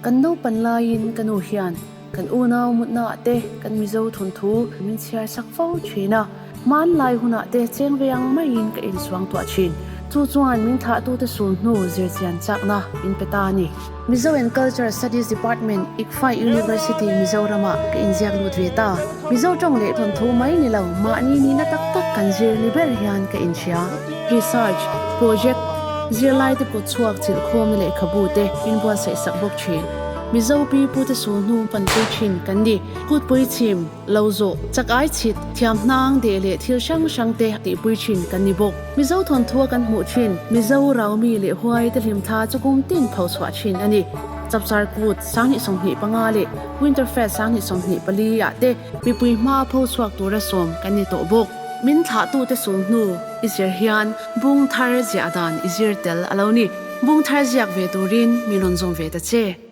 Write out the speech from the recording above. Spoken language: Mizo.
Kan naupan laiin ka nu hian kan unau mutnaah te kan Mizo thawnthu min chhiar sak fo thin a, hmanlai hunah te cheng ve ang maiin ka insuang tuah thin. Chu chuan min thlahtute sul hnu zirchian chakna min pe ta a ni. Mizo and Culture Studies Department, ICFAI University, Mizoramah ka inziak lut ve ta. Mizo tawng leh thawnthu mai ni lo, mahni nihna tak tak kan zir ni ber hian ka inhria. Research, project, zirlaite kut chhuak chilh khawmna lehkhabu te min buatsaih sak bawk thin. Mizo pi pute sul hnu panpui thin kan ni. Kutpui chhim, lo zawh, chak ai chhit, thiam hnang deh leh thil hrang hrang te tihpui thin kan ni bawk. Mizo thawnthu a kan hmuh thin, Mizo raumi leh huai te hlimthla chu kum tin pho chhuah thin a ni. Chapchar kut 2025 leh Winter Fest 2024 ah te mipui hma pho chhuak tura sawm kan ni tawh bawk. Min thlahtute sul hnu i zir hian bung thar ziah dan i zir tel a lo ni. Bung thar ziak ve turin mi rawn zawm ve ta che.